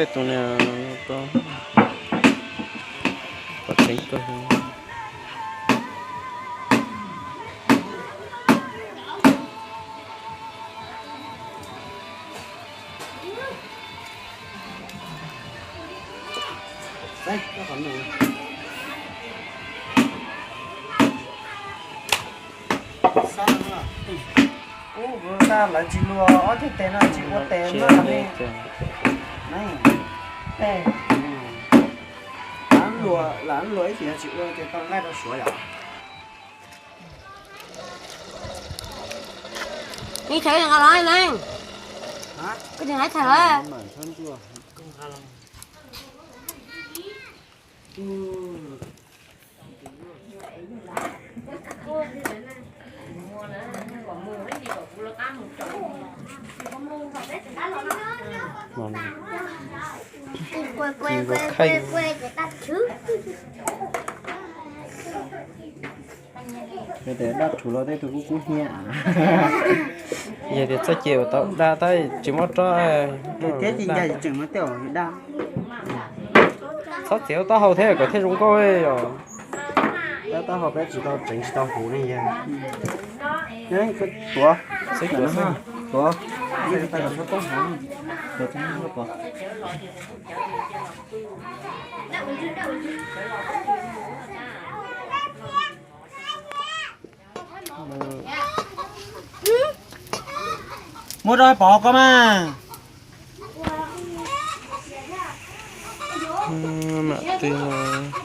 Tus niag ko, pom tseeb kawg. Ub, lawv tsis luag ob tug tes no tsis ua tes no ne. Lam luag ib tes no tsis ua tes tau nqaij rau suav yom. Nws tseem nqa los ne. Koj tseem hais txog lawm. Ces dab rhuv los tej tus kuj kub hnyiab. Yog tias txoj ces uas tau dab tab tsis muab rab. Thiab ces ncaj tseem muab tej dab. Txhob txiav taub hau thiab kom thiaj zoo nkauj os. Tab taub hau peb tsis tau tseev tsis tau huv ne yog. Tuav, tuav, tuav. Muab rau pov koj mas. Mam twg no.